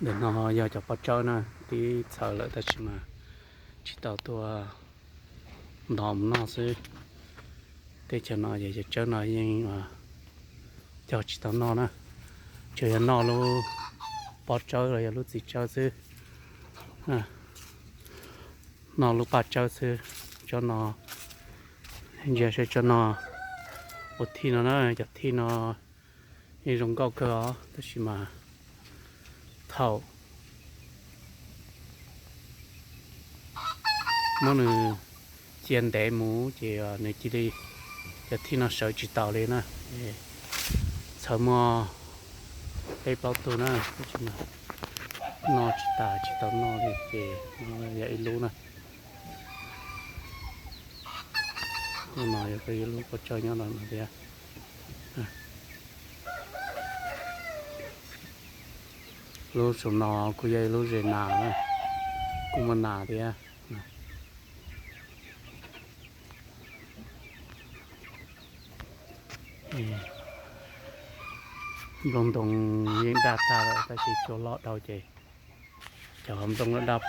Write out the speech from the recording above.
Ntawm no yog cov pob tsawb na, twb txhawv lawm tab sis mas tsis tau tuaj ntov mus noj xwb. Teb chaws no yog cov tsawb no yeej cog tsis tau noj na, tsuas yog noj lub pob tsawb los yog lub txiv tsawb xwb. Noj lub paj tsawb xwb. Tsob no, ntsia saib tsob no, ua thij no na, cov thij no yeej zoo nkauj kawg os, tab sis mas thaum muab nws cia ntev mus ces nws cia li, cov thij no sawv tsis taus li na. Txhawv muaj peb plaub tug na, tab sis mas noj tsis tas tsis tau noj li ces no yog ib lub na. Lub no yog ib lub pob tsawb nyob no thiab. Lub saum no kuj yog ib lub zes nas na, kuj muaj nas thiab. Nplooj ntoo yeej daj tag lawm tab sis cua loj dhau ces cov nplooj daj